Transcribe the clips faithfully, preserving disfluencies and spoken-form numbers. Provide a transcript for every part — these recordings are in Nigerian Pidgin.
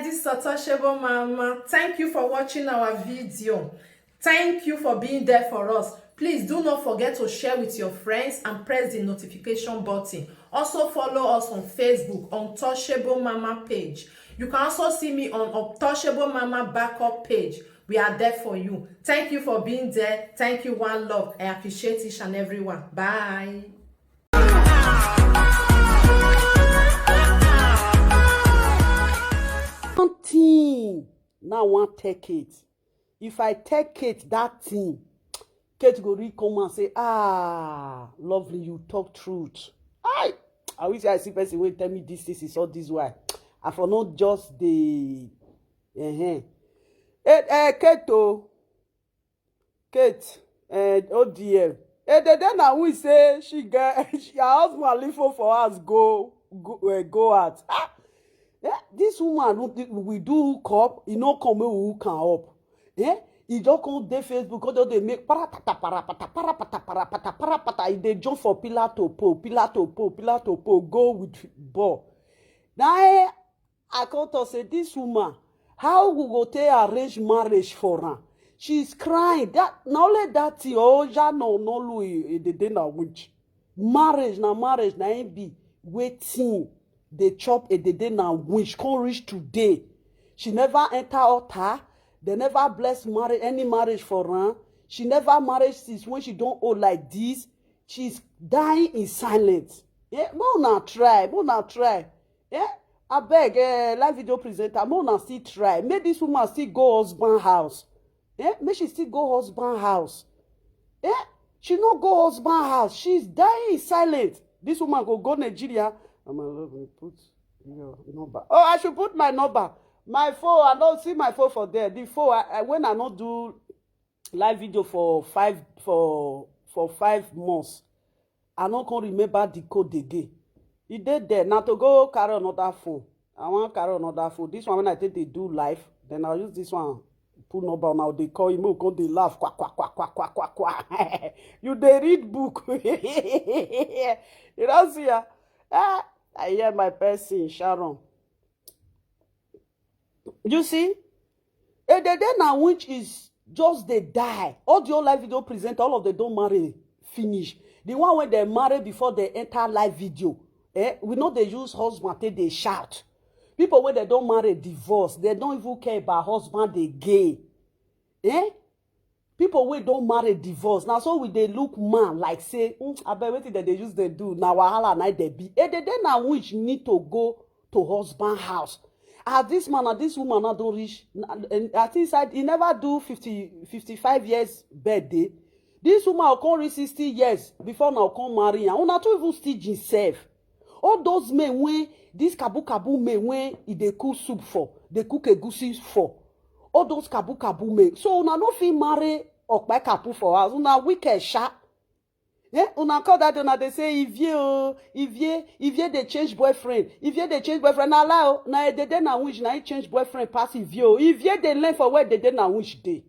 This is Untouchable Mama. Thank you for watching our video. Thank you for being there for us. Please do not forget to share with your friends and press the notification button. Also follow us on Facebook, Untouchable Mama page. You can also see me on Untouchable Mama backup page. We are there for you. Thank you for being there. Thank you, one love. I appreciate each and every one. Bye. One thing now, I wan tell Kate. If I tell Kate that thing, Kate go really come and say, "Ah, Lovely, you talk truth." I, I wish I see person wey tell me this thing is all this way. I for not just the, uh-huh. Eh, eh, Kate o. Kate, eh, O D M. Eh, they then now we say she get, she, her husband leave her for us, go, go, eh, go out. Ah, yeah, this woman, we, we do hook up, e no come, make we hook am up. Eh? E just come dey Facebook, come just dey make paratata, parapata, parapata, parapata, parapata. E dey jump for pillar to pole, pillar to pole, pillar to pole, go with ball. Now, eh, I come talk say, "This woman, how we go take arrange marriage for am?" She's crying. That, na only that thing, oh, ja, no, no, Louis, eh, they dey na winch. Marriage na marriage, na im be wetin dey chop, eh, they dey na winch. Come reach today. She never enter altar. They never bless marriage, any marriage for am. She never married since when she don old like this. She's dying in silence. Yeah, make una try, make una try. Yeah, abeg, eh, live video presenter, make una still try. Make this woman still go husband house. Eh, make she still go husband house. Eh, she no go husband house. She's dying in silence. This woman go go Nigeria. Oh, my love, we put your number. Oh, I should put my number. My phone, I don't see my phone for there. The phone, I, I, when I not do live video for five, for, for five months, I no come remember the code again. E dey there. Now to go carry another phone. I wan carry another phone. This one, when I take dey do live, then I'll use this one. Put number now. They call you, come dey laugh. Quack, quack, quack, quack, quack, quack, quack. You dey read book. You don't see her. Ah, I hear my person, Sharon. You see, a dede na which is just dey die. All the old live video presenter, all of them don marry finish. The one wey dem marry before they enter live video, eh, we know they use husband take dey shout. People wey dem don marry divorce, they don't even care about husband again. Eh? People wey don marry divorce, na so we dey look man like say, "Hmm, abeg, wetin dem dey use dem do? Na wahala na dem be." A dede na which need to go to husband house. As this man and this woman now don reach, na, and I think say he never do fifty, fifty-five years birthday. This woman go come reach sixty years before now come marry am. Una too even stingy sef. All those men wey, this kabu kabu men wey e dey cook soup for, dey cook egusi for. All those kabu kabu men. So una no fit marry okpa kapu for house. Una wicked sha. Eh? Una call that, una dey say, "Ivie o, Ivie, Ivie dey change boyfriend. Ivie dey change boyfriend." Na lie o. Na a dede na which na he change boyfriend pass Ivie o. Ivie dey learn for where dede na which dey.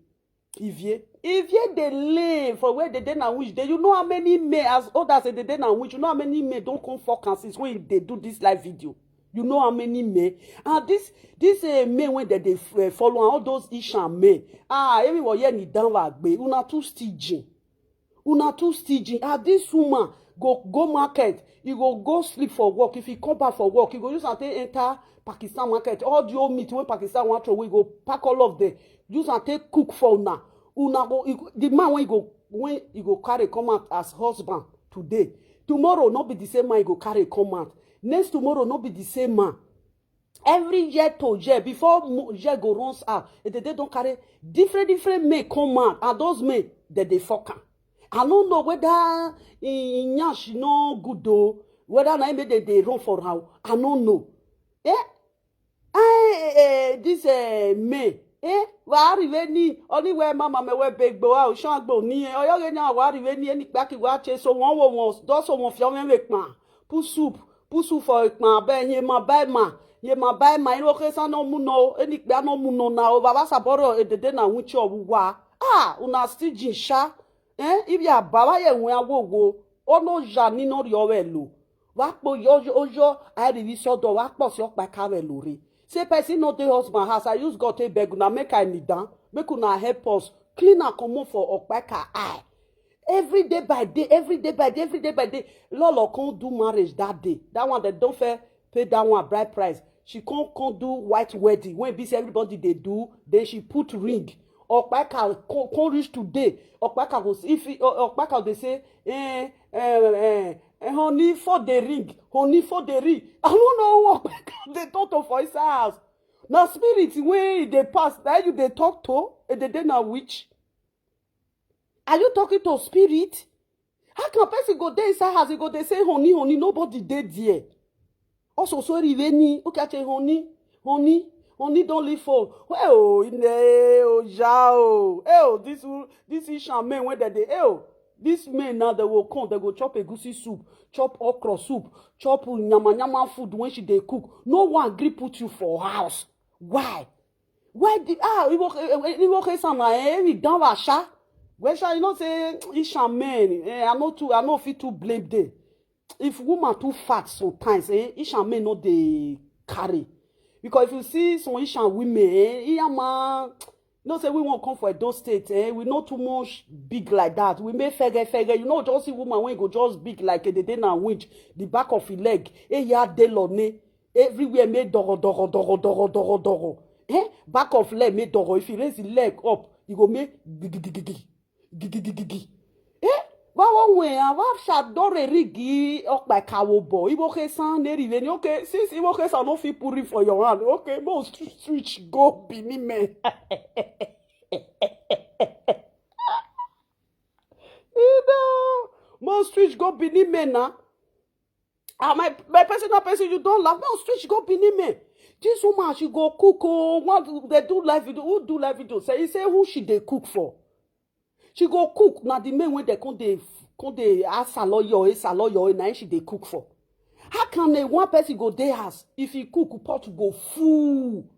Ivie. Ivie dey learn for where dede na which dey. You know how many men, as old as a dede na which, you know how many men don come fuck am since when they do this live video. You know how many men? And this, this, eh, men wey dem dey, eh, follow am, all those Ishan men. Ah, everyone here ni down agbe. Una too stingy. Una too stingy. Ah, this woman go, go market. You go, go sleep for work. If you come back for work, you go use am take enter Pakistan market. All the old meat wey Pakistan wan throw, we go pack all of them. Use am take cook for una. Una go, you go, the man wey you go, wey you go carry come out as husband today, tomorrow no be the same man you go carry come out. Next tomorrow no be the same man. Every year to year, before mo-, year go runs out, a dede don carry different, different men come out, and those men, dem dey fuck am. I no know whether in, in yansh no good o, whether na him make dem dey run for am. I no know. Eh? Eh, eh, this, eh, men. Eh? Wa rive ni, oni we mama me we begbo a, o shan gbo ni, eh, oyo ge nya wa rive ni, eni kpaki wa che, so won wo won, do so won fi o me we pan. Put soup, put soup for ekpan, be ye ma buy ma, ye ma buy ma, ino ke sa no mu no, eni pe no mu no na o, baba saboro a dede na which o wa. Ah, una stingy sha. Eh, if ya baba ye won awo wo, ono ja ni no ri o we lo. Wa po yo, yo, yo, a ri vi so do, wa po si okpa ka we lo re. Say person no dey husband house, I use God take beg una, make I kneel down, make una help us clean am comot for Okpaka eye. Every day by day, every day by day, every day by day. Lolo come do marriage that day. That one, dem don fair pay that one bride price. She come come do white wedding wey be say everybody dey do. Then she put ring. Okpaka come, come reach today. Okpaka go see if he, O- Okpaka dey say, eh, eh, eh, eh, honey for the ring, honey for the ring. I no know who Okpaka dey talk to for inside house. Na spirit wey e dey pass, na you dey talk to, e dey dey na witch. Are you talking to spirit? How can person go dey inside house, e go dey say honey, honey, nobody dey there? Also, sorry, Reni, okay, I say honey, honey, honey don leave phone. Well, oh, in the, oh, yeah, oh, hey, oh, this, this Ishan men wey dem dey, hey, oh, this men now, dem go come, dem go chop egusi soup, chop okra soup, chop nyama nyama food wey she dey cook. No one gree put you for house. Why? Why the, ah, Iwoke, Iwoke Sama, eh, we down Rasha. Well, sha, you know say Ishan men, eh, I no too, I no fit to blame them. If woman too fat sometimes, eh, Ishan men no dey carry. Because if you see some Ishan women, eh, Iyama, you know say we wan come for Edo State, eh, we no too much big like that. We make fege fege. You know, just see woman wey go just big like a dede na winch, the back of his leg, eh, ya de lone, everywhere make dogo dogo dogo dogo dogo dogo. Eh, back of leg make dogo. If you raise the leg up, you go make gigigigigi, gigigigigi. Eh, wa wa we a wa sha dore rigi Okpaka wo bo. Iwoke San ne rive ni. Okay, since Iwoke San no fit put ring for your hand, okay, mo sw- switch go Benin men. You know, mo switch go Benin men na. Ah, my, my personal person, you don't laugh. Mo switch go Benin men. This woman, she go cook. Oh, what do they do live video? Who do live video? Say, he say who she dey cook for? She go cook. Now the men when they come, they come, they ask her lawyer, ask her lawyer. Now she dey cook for. How can a one person go dey house if he cook, pot go full?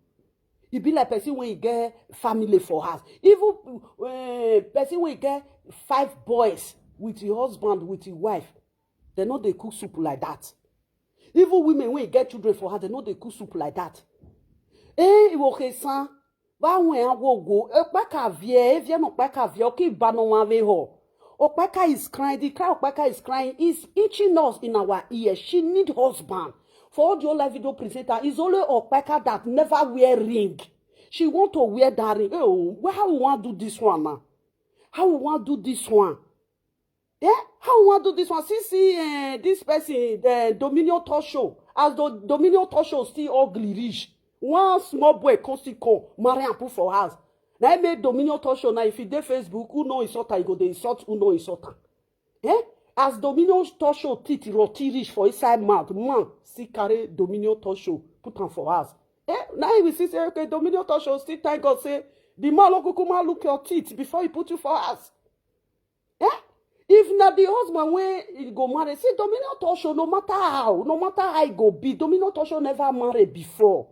E be like person when he get family for house. Even uh, person when he get five boys with his husband, with his wife, they no dey cook soup like that. Even women when he get children for house, they no dey cook soup like that. Eh, Iwoke San, wa we a wo go. Okpaka vie, e vie no Okpaka vie, oki ba no wa ve ho. Okpaka is crying, the cry Okpaka is crying is itching us in our ear. She need husband. For all the whole live video presenter, it's only Okpaka that never wear ring. She want to wear that ring. Oh, well, how we want do this one now? How we want do this one? Yeah? How we want do this one? See, see, uh, this person, the Dominion Talk Show. As the Dominion Talk Show still ugly rich. One small boy come still come, marry and put for house. Now I made Dominion Talk Show. Now if you dey Facebook, who no insult her, you go dey insult, who no insult her. Eh? As Dominion Talk Show teeth roti rich for inside mouth, man still carry Dominion Talk Show, put am for house. Eh? Now he will see say, okay, Dominion Talk Show still thank God say the man no kukuma look your teeth before he put you for house. Eh? If na the husband wey he go marry, see Dominion Talk Show, no matter how, no matter how e go be, Dominion Talk Show never marry before.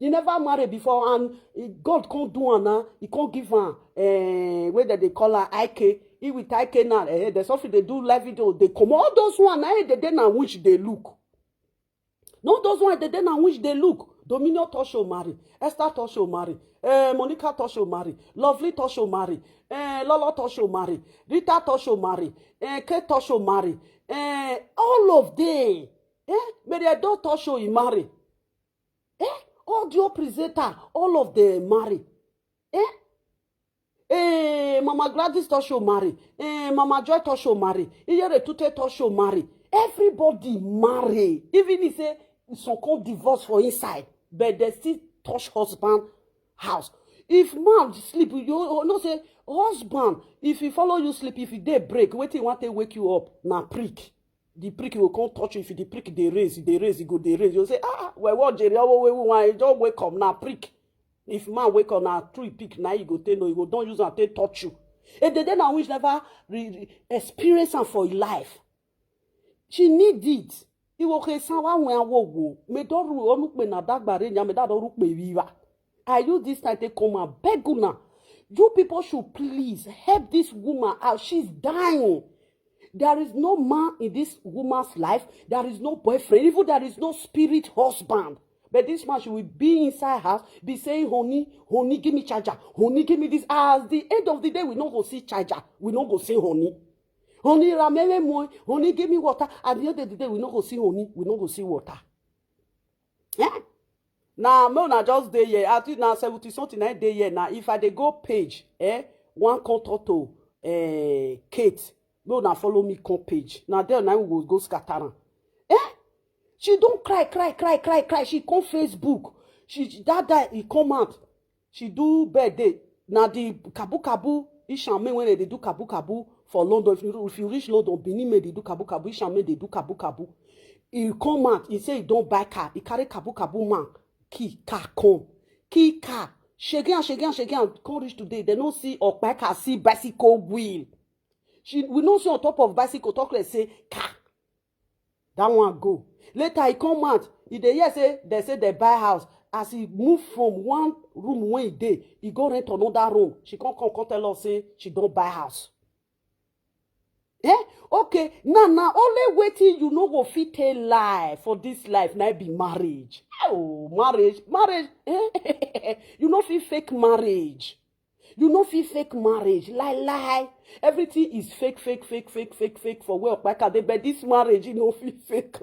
He never marry before, and he, God can't do am now. He can't give am, eh, where that they call her I K. He with I K now, eh, there's something they do live video. They come, all those one, eh, they then which they look. No, those one they then which they look. Dominion Talk Show marry, Esther Talk Show marry, eh, Monica Talk Show marry, Lovely Talk Show marry, eh, Lolo Talk Show marry, Rita Talk Show marry, eh, Kate Talk Show marry, eh, all of them. Eh, Mary Edo Talk Show he marry. Eh, audio presenter, all of them marry. Eh, eh, Mama Gladys Talk Show marry. Eh, Mama Joy Talk Show marry. Iyere Tute Talk Show marry. Everybody marry. Even if say some come divorce for inside, but they still touch husband house. If man sleep, you know say husband, if he follow you sleep, if he dey break, wetin he want to wake you up? Na prick. The prick will come touch you. If the prick dey raise, dey raise, e go dey raise. You say, ah, well, what Jerry? Oh, wait, wait, wait, don't wake up now, prick. If man wake up now, three pick now, you go take no, you go don't use and take touch you. And the day now which never re- re- experience am for your life. She need it. Iwoke San wa wen awo wo. Me don ru onu pe na dagba re nya, me da don ru pe viva. I use this time take come and beg una. You people should please help this woman out. She's dying. There is no man in this woman's life. There is no boyfriend. Even there is no spirit husband. But this man, she will be inside house, be saying, "Honey, honey, give me charger. Honey, give me this." At the end of the day, we no go see charger. We no go see honey. Honey, ramere moi. Honey, give me water. At the end of the day, we no go see honey. We no go see water. Eh? Now, no, na just dey here. I think now seventy something, I dey here. Now, if I dey go page, eh, one come talk to, eh, Kate. No, na follow me come page. Now, there now we go go scatter am. Eh? She don cry, cry, cry, cry, cry. She come Facebook. She, that guy, he come out. She do birthday. Now the kabu kabu, Ishan men when they do kabu kabu for London. If you, if you reach London, Benin men they do kabu kabu, Ishan men they do kabu kabu. He come out, he say he don buy car. He carry kabu kabu man, key car come. Key car. Shege and shege and shege and come reach today. They no see Okpaka see bicycle wheel. She, we no see on top of bicycle talk like say car. That one go. Later he come out. He dey hear say they say they buy house. As he move from one room when he dey, he go rent another room. She come come come tell us say she don buy house. Eh? Okay, now now only waiting you no go fit tell lie for this life. Now be marriage. Oh, marriage, marriage. Eh? You no fit fake marriage. You no fit fake marriage. Lie, lie. Everything is fake, fake, fake, fake, fake, fake for where Okpaka dey. But this marriage, you no fit fake.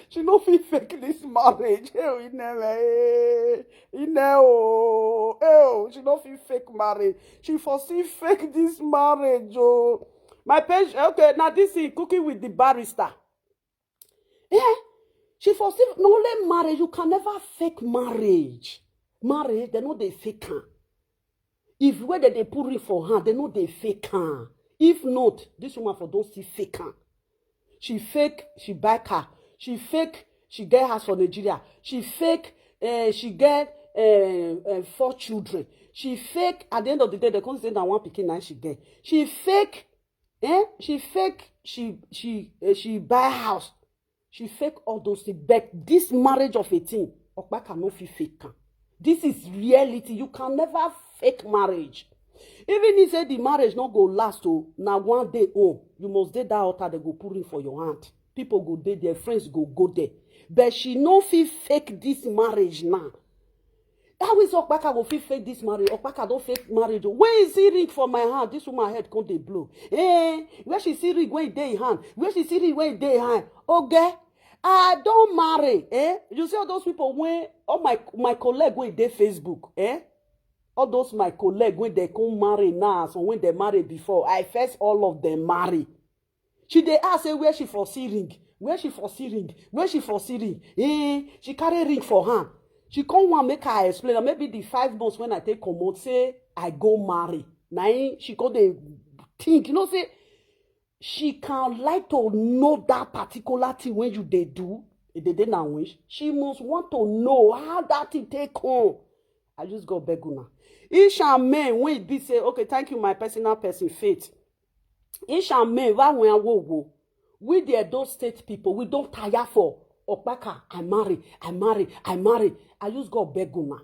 She no fit fake this marriage. Hey, oh, Ineme, eh. Ine, oh, eh, oh, she no fit fake marriage. She for still fake this marriage, oh. My page, okay, now this is cooking with the barrister. Eh? She for still no only marriage, you can never fake marriage. Marriage, they no dey fake am. If where they dey put ring for hand, they no dey fake am. If not, this woman for don still fake am. She fake, she buy car. She fake, she get house for Nigeria. She fake, eh, she get eh, eh, four children. She fake, at the end of the day, they come say na one pikin na she get. She fake, eh? She fake, she she eh, she buy house. She fake all those things. But this marriage of a thing, Okpaka no fit fake am. This is reality. You can never fake marriage. Even if say the marriage no go last, oh, na one day, oh, you must dey that altar, they go put ring for your hand. People go dey there, friends go go there. But she no fit fake this marriage now. How is Okpaka go fit fake this marriage? Okpaka don fake marriage, oh. When he see ring for my hand, this woman head come dey blow. Eh, where she see ring when he dey in hand? Where she see ring when he dey in hand? Okay, I don marry. Eh, you see all those people when all my my colleague wey dey Facebook. Eh, all those my colleague wey they come marry now, so when they marry before, I first all of them marry. She dey ask say where she for see ring, where she for see ring, where she for see ring. Eh, she carry ring for hand. She come one make I explain. And maybe the five months when I take comot, say I go marry. Na him she come dey think. You know say she can like to know that particular thing when you dey do. E dey dey na wish. She must want to know how that thing take come. I just go beg una. Isha men when e be say, okay, thank you, my personal person, Faith. Isha men, why we are wo wo? We the Edo State people, we don't tire for Okpaka. I marry, I marry, I marry. I just go beg una.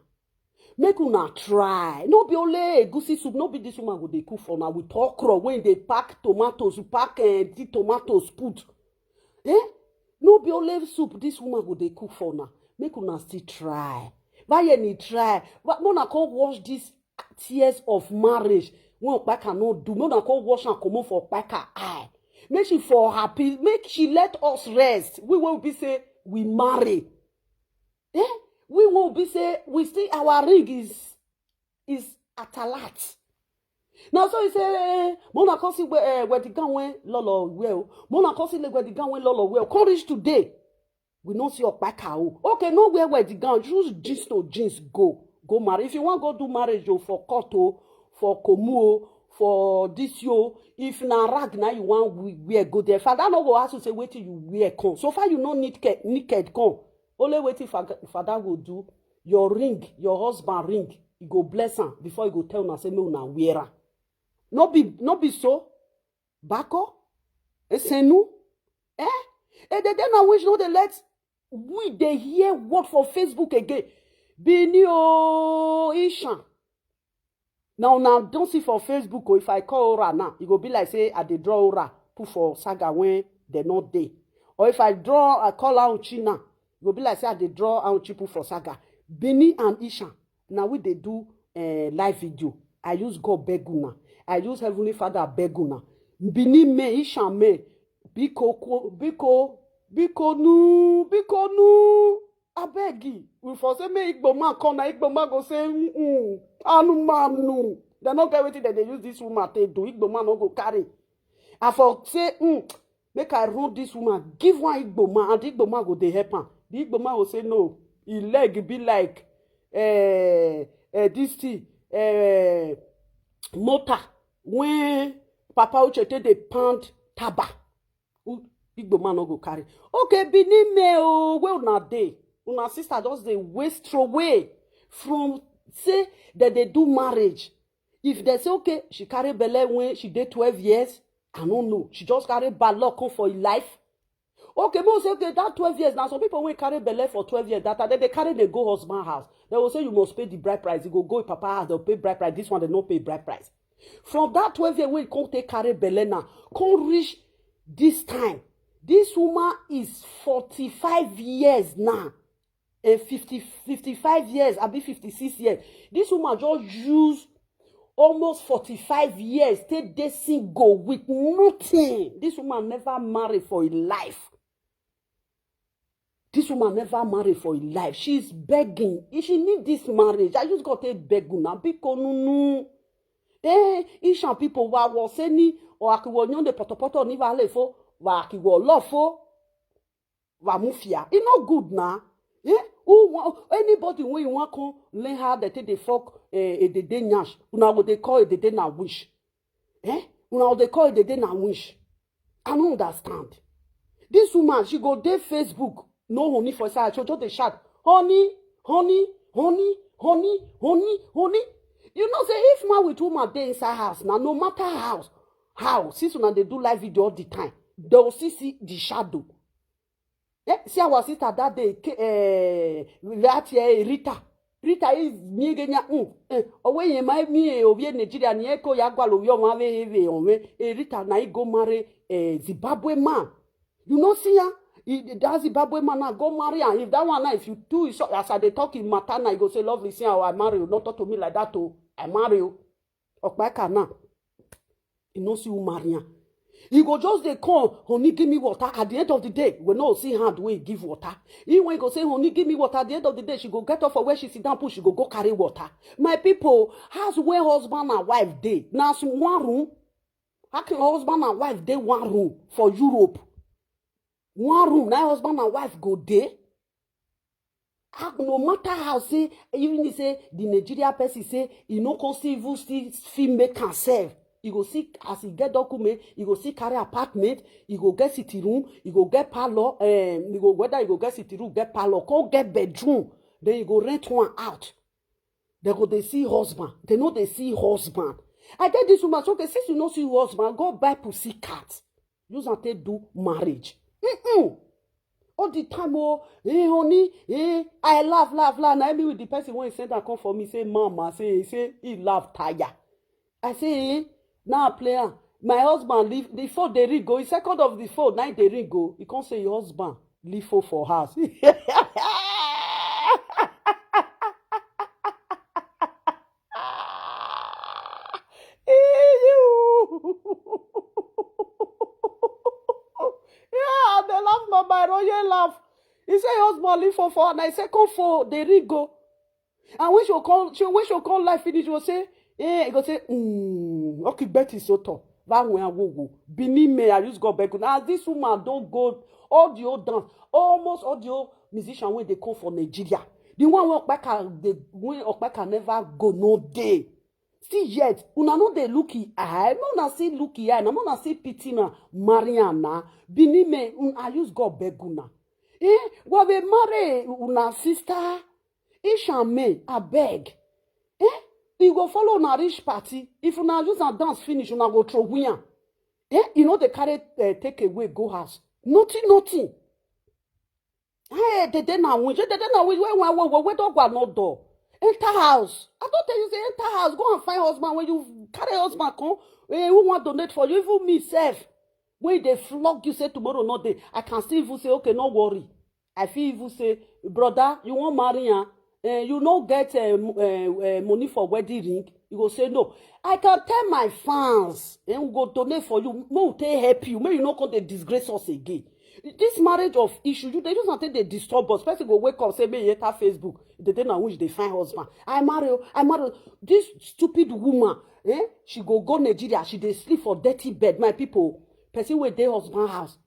Make una try. No be only egusi soup, no be this woman go dey cook for now with okra when they pack tomatoes, you pack eh, the tomatoes put. Eh? No be only soup this woman go dey cook for now. Make una still try. Why any try? Why una come wash this tears of marriage when Okpaka no do? Make una come wash and comot for Okpaka eye. Make she for happy. Make she let us rest. We will be say we marry. Eh? We will be say we still our ring is is at alert. Now so he say, eh, Mona come see where uh, where the gun went lolo well. Mona come see where the gun went lolo well. Come reach today. We no see Okpaka o. Okay, no where where the gun. Use jeans to jeans go. Go marry. If you want go do marriage, you for court o, for komu o, for this yo. If na rag na you want we wear go there. Father no go ask you say wetin you wear come. So far you no need ke- naked come. Only wetin fa- father go do. Your ring, your husband ring, he go bless am before he go tell una say make una wear am. No be no be so. Bako, esenu, eh? E dey dey na which no dey let we dey hear word for Facebook again. Bini o Ishan. Now una don see for Facebook o, if I call Ora now, e go be like say I dey draw Ora put for saga when dem no dey. Or if I draw, I call out China, Go be like say I dey draw out people for saga. Benin and Ishan, na we dey do uh, live video. I use God beg una. I use Heavenly Father beg una. Benin men, Ishan men, biko, biko, biko nu, biko nu. Abeg, we for say make Igbo man come, na Igbo man go say, mm, anumanu. They no get wetin dem dey use this woman take do. Igbo man no go carry. I for say, mm, make I run this woman, give one Igbo man, and the Igbo man go dey help am. The Igbo man go say no, his leg be like uh, uh, this thing, uh, motor when Papa Uche take dey pound taba. Igbo man no go carry. Okay, Benin me o, where una dey? Una sister just dey waste away from say that they do marriage. If they say, okay, she carry belle when she dey twelve years, I no know. She just carry bad luck come for her life. Okay, mo say, okay, that twelve years now, some people wey carry belle for twelve years, that time they carry dey go husband house. They will say you must pay the bride price. You go go papa house, they'll pay bride price. This one, they no pay bride price. From that twelve years wey you come take carry belle now, come reach this time. This woman is forty-five years now. And fifty, fifty-five years, abi fifty-six years. This woman just use almost forty-five years, take dey single with nothing. This woman never marry for her life. This woman never marry for her life. She's begging. If she need this marriage, I just got to beg una. Biko nunu. Eh, Ishan people wa wo seni o akiwo nyonde potopoto ni va lefo, wa akiwo lofo, wa mufia. E no good na. Eh? Who wa-, anybody when you want come learn how they take the fuck eh, a dede nyash. Una go dey call a dede na wish. Eh? Una go dey call a dede na wish. I no understand. This woman, she go dey Facebook, no honey for inside, she just dey shout, honey, honey, honey, honey, honey, honey. You know say if man with woman dey inside house now, no matter how, how, since una dey do live video all the time, they will see see the shadow. Eh, see our sister that day, eh, that eh, Rita. Rita is nyegenya mm. Eh, owe ye mai mi e ovie Nigeria ni eko ya gwa lo yo ma ve ve onwe. Eh, Rita na e go marry eh, Zimbabwe man. You know see ya? He, that Zimbabwe man now go marry am. If that one now, if you do it, so as I dey talk in matter now, you go say, lovely, see how I marry you. Not talk to me like that oh. I marry you. Okpaka now. You no see who marry am. He go just dey come, honey, give me water. At the end of the day, we no see hand wey give water. He when go say, honey, give me water. At the end of the day, she go get up for where she sit down, push, she go go carry water. My people, house where husband and wife dey, na some one room. How can husband and wife dey one room for Europe? One room, na husband and wife go dey. Ah, no matter how say, even if say the Nigeria person say he no come see even still fit make am sef. He go see as he get document, he go see carry apartment, he go get sitting room, he go get parlor, um, he go whether he go get sitting room, get parlor, come get bedroom, then he go rent one out. They go dey see husband. They no dey see husband. I get this woman, so okay, since you no see husband, go buy pussy cat. Use am take do marriage. Mm-mm. All the time, oh, hey, honey, hey, I laugh, laugh, laugh. Now me with the person when he send and come for me, say, mama, say, say, he laugh, tire. I say, eh, now I play am. My husband leave, the phone dey ring go. He second of the phone, now dey ring go. He come say, your husband leave phone for house. Yeah, they laugh, my my royal laugh. He say husband leave for for and I say come for the ring go. And when she call, she when she call life finish, she go say, eh, he go say, mm, okay, bet is so tall. That way I will go. Benin me, I use God beg. Now this woman don't go all the old dance, almost all the old musician when they come for Nigeria. The one wey Okpaka, the when Okpaka never go no day. See yet, una no dey look e eye, no una see look e eye, na una see pity na Mariana. Benin me, un, I use God beg una. Eh, we will marry una sister. Ishan me, I beg. Eh? You go follow una reach party. If una use and dance finish, una go throw win. Eh? You know they carry uh, take away, go house. Nothing, nothing. Hey, they dey now win. They dey now win. Where where where where where dog are not door. Enter house. I don't tell you say enter house. Go and find husband. When you carry husband come, eh, who want donate for you? Even me self. When they flog you, say tomorrow not day. I can still even say, okay, no worry. I fit even say, "Brother, you wan marry am? Eh, you no get eh, m- eh, eh, money for wedding ring?" You go say, "No." I can tell my fans, eh, we go donate for you, make we take help you, make you no come dey disgrace us again. This marriage of issue, you dey use am take dey disturb us. Person go wake up say make you enter Facebook, the day na which dey find husband. "I marry o, I marry o." This stupid woman, eh, she go go Nigeria, she dey sleep for dirty bed. My people, person wey dey husband house,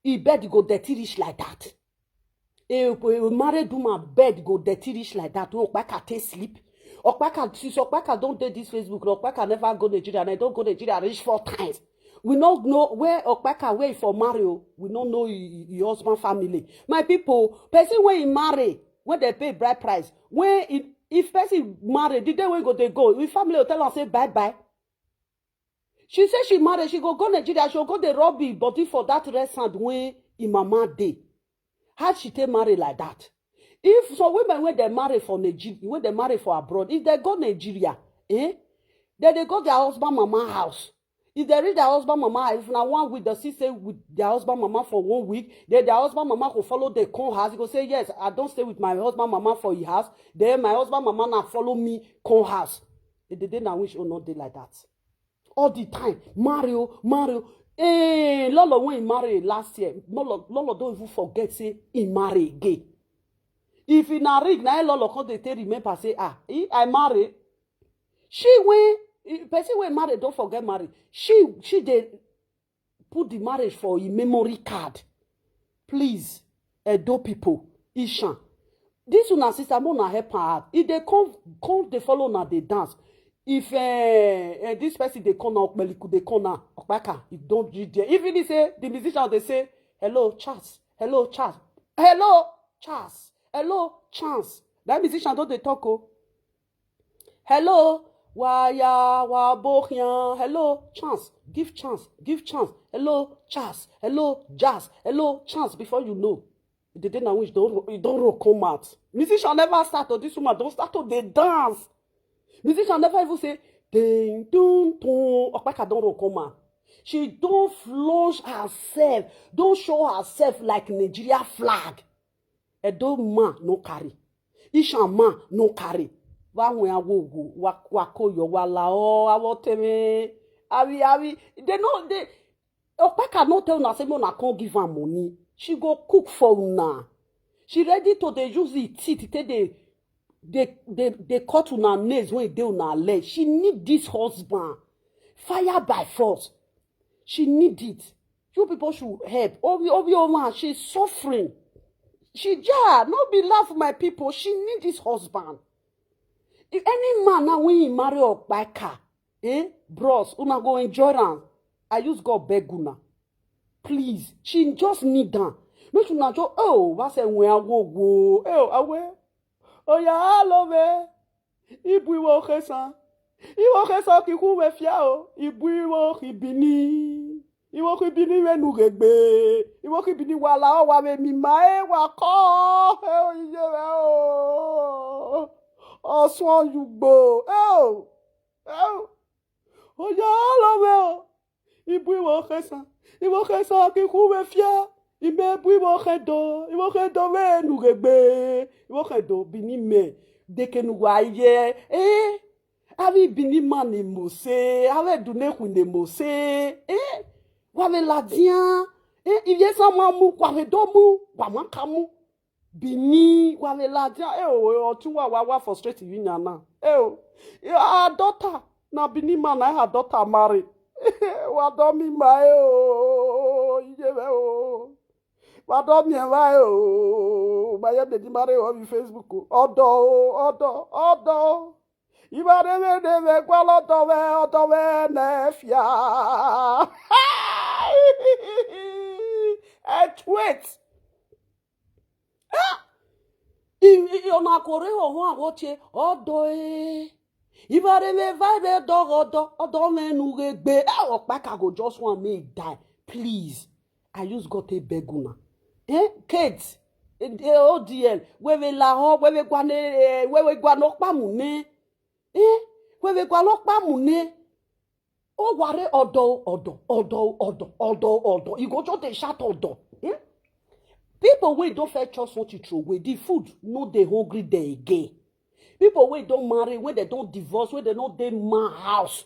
e bed go dirty reach like that. A, a married woman bed go dirty reach like that. Wey Okpaka take sleep. Okpaka, since Okpaka don dey this Facebook, Okpaka never go Nigeria, and I don go Nigeria reach four times. We no know where Okpaka, where he for marry o. We no know him, him husband family. My people, person wey he marry, wey dey pay bride price, when he, if person marry, the day wey go dey go, him family go tell am say bye bye. She say she marry, she go go Nigeria, she go go dey rub him body for that red sand wey him mama dey. How she take marry like that? If some women wey dem marry for Nigeria, wey dem marry for abroad, if dem go Nigeria, eh, dem dey go their husband mama house. If dem reach their husband mama, if na one week, dem still stay with their husband mama for one week, then their husband mama go follow dem come house. He go say, "Yes, I don stay with my husband mama for his house. Then my husband mama na follow me come house." E dey dey na which own no dey like that. All the time, "Marry o, marry o." Eh, Lolo, when he marry last year, Lolo, Lolo don even forget say he marry again. If he na ring, na him Lolo come dey take remember say, "Ah, he, I marry." She when, eh, person wey marry don forget marry. She, she dey put the marriage for him memory card. Please, Edo people, Ishan, this una sister, make una help her out. If they come, come dey follow una dey dance. If eh, eh, this person dey come now, Okpeliku dey come now, Okpaka, e don reach there. Even he say, the musician dey say, "Hello, Charles. Hello, Charles. Hello, Charles. Hello, Chance." That musician don dey talk o. "Hello, waya, wa bohian. Hello, Chance. Give Chance. Give Chance. Hello, Charles. Hello, Jazz. Hello, Chance." Before you know, the day na which don, e don roll come out. Musician never start o. This woman don start to dey dance. Musician never even say, "Ding, dun, dun." Okpaka don roll come out. She don flush herself, don show herself like Nigeria flag. Edo man no carry. Ishan man no carry. Wa hwen awogo, wa, wa koyo, wa la o, awo teme. Awi, awi. They no, they, Okpaka no tell una say make una come give am money. She go cook for una. She ready to dey use the teeth take dey, dey, dey, dey cut una nails wey dey una leg. She need this husband. Fire by force. She need it. You people should help. Obi, Obi Oman, she's suffering. She, yeah, no be laugh, my people. She need this husband. If any man now when he marry Okpaka, eh, bros, una go enjoy am. I use God beg una. Please, she just need am. Make una just, oh, wa se wen awogo. Oh, awe. Oya, love. Ibu iwe oke san. Iwe oke san ki ku we fia o. Ibu iwe oke bini. Iwe oke bini we nu regbe. Iwe oke bini wa la o wa we mi ma e wa ko. E o iye we o. Osun oyugbo. E o. E o. Oya, love o. Ibu iwe oke san. Iwe oke san ki ku we fia. Ime bu iwe oke do. Iwe oke do we nu regbe. Iwe oke do bini me. Deke nu wa ye. Eh? Avi bini man ni mose. Ave dune ku ni mose. Eh? Wa ve ladian. Eh? Iye sa ma mu. Wa ve do mu. Wa ma ka mu. Bini, wa ve ladian. Eh, oh, oh, two wa, wa, wa frustrate you na now. Eh, oh. Yeah, her daughter. Na Bini man, na her daughter marry. Wa do mi ma, eh, oh, iye ve, oh. Wa do mi ma, eh, oh. Ma ye de di marry on Facebook, oh. Odo, oh, odo, odo. Iba de ve, de ve, kwa lo do ve, odo ve, ne fia. Eh, wait. I, i, ona kore ho ho awo tie, odo e. Iba de ve, va ve, do, odo, odo ve nu regbe. Eh, Okpaka go just want me die. Please. I use God take beg una. Eh? Kate, eh, eh, O D L, we ve la ho, we ve gwa ne, eh, we ve gwa no pa mu ne. Eh? We ve gwa no pa mu ne. O ware odo, odo, odo, odo, odo, odo. You go just dey shout odo. Eh? People wey don first chop something throw away, the food no dey hungry dem again. People wey don marry, wey dem don divorce, wey dem no dey man house,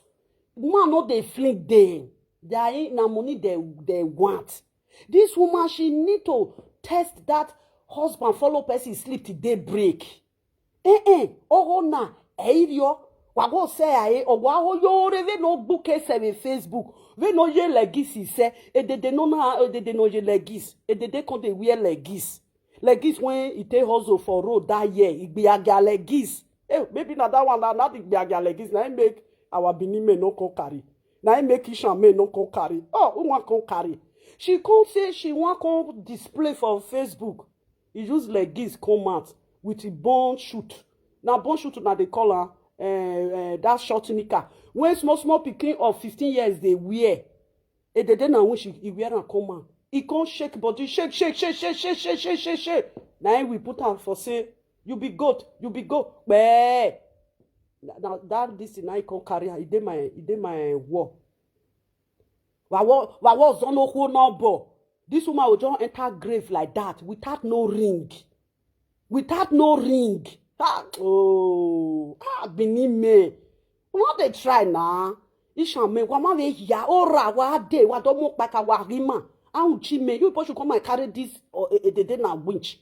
man no dey fling dem. Their na money dem dem want. This woman, she need to test that husband follow person sleep till day break. Eh eh, oho na, eh irio, wago se aye, ogo aho yo re ve no gbuke se ve Facebook, ve no ye legisi se, edede no na, edede no ye legis, edede kon de wear legis. Legis when e take hustle for road that year, e gbiagia legis. Eh, maybe na that one, na, na the gbiagia legis, na im make our Benin men no come carry. Na im make Ishan men no come carry. Oh, who wan come carry? She come say she wan come display for Facebook. E use legis come out with e bone shoot. Na bone shoot na dey call am, eh, eh, that short knicker. When small small pikin of fifteen years dey wear, edede na when she e wear am come out. E come shake body, shake, shake, shake, shake, shake, shake, shake, shake, shake. Na im we put am for say, "You be goat, you be goat." Kpee. Na, na that this thing na e come carry am. E dey my, e dey my wall. Wawo, wawo zono ho no bo. This woman will just enter grave like that without no ring. Without no ring. Ah, oh, ah, Benin men. We no dey try na. Ishan men, wa ma ve ya, ora, wa de, wa do mo pa ka wa rima. Ahun chi men, you people should come and carry this, or e, e, dey, dey na winch.